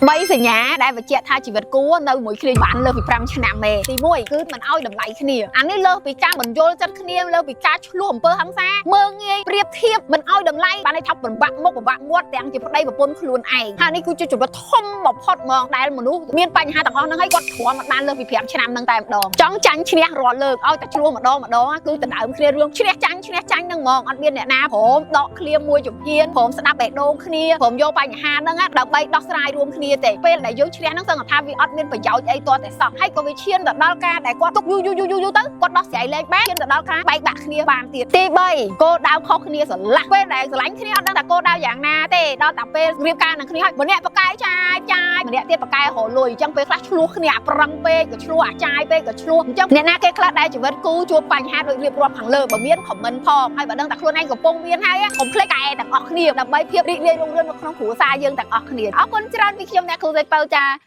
3សញ្ញាដែលបញ្ជាក់ថាជីវិតគូនៅមួយគ្នាបានលើសពី5ឆ្នាំទេទី1គឺមិនឲ្យតម្លៃគ្នាអានេះលើសពីការមិនយល់ចិត្តគ្នាលើសពីការឆ្លោះអំពើហិង្សាមើងងាយប្រៀបធៀបមិនឲ្យតម្លៃបានន័យថាបំបាក់មុខបំបាក់មាត់ទាំងជាប្តីប្រពន្ធខ្លួនឯងហើយនេះគឺជាចំណុចធំបំផុតហ្មងដែលមនុស្សមានបញ្ហាទាំងអស់ហ្នឹងហើយគាត់ទ្រាំមិនបានលើសពី5ឆ្នាំហ្នឹងតែម្ដងចង់ចាញ់ឈ្នះរាល់លើកឲ្យតែឆ្លោះម្ដងម្ដងគឺដណ្ដើមគ្នារឿងឈ្នះចាញ់ឈ្នះចាញ់ហ្នឹងហ្មងអត់មានអ្នកណាព្រមដកឃ្លាមួយជំហានព្រមស្ដាប់បេះដូងគ្នាព្រមយកបញ្ហាហ្នឹងដើម្បីដោះស្រាយរួមគ្នាទេពេលដែលយើងឈ្នះហ្នឹងសឹងថាវាអត់មានប្រយោជន៍អីទាល់តែសោះហើយក៏វាឈានទៅដល់ការដែលគាត់ទុកយូរយូរយូរយូរទៅគាត់ដោះស្រាយលែងបានឈានទៅដល់ការបែកបាក់គ្នាបានទៀតទី3គោលដៅខុសគ្នាស្រឡះពេលដែលស្រឡាញ់គ្នាអត់ដឹងថាគោលដៅយ៉ាងណាទេដល់តែពេលរៀបការនឹងគ្នាហើយម្នាក់ប្រកែចាយចាយម្នាក់ទៀតប្រកែរកលុយអញ្ចឹងពេលខ្លះឆ្លោះគ្នាអាប្រឹងពេកក៏ឆ្លោះអាចាយពេកក៏ឆ្លោះអញ្ចឹងអ្នកណាគេខ្លះដែលជីវិតគូជួបបញ្ហាដូចរៀបរាប់ខាងលើបើមាន comment ផងហើយបើដឹងតែខ្លួនឯងកំពុងមានហើយកុំភ្លេចកែទាំងអស់គ្នាដើម្បីភាពរីករាយរុងរឿងនៅក្នុងគ្រួសារយើងទាំងអស់គ្នាអរគុណច្រើនពីខ្ញុំអ្នកគ្រូស្រីពៅចា។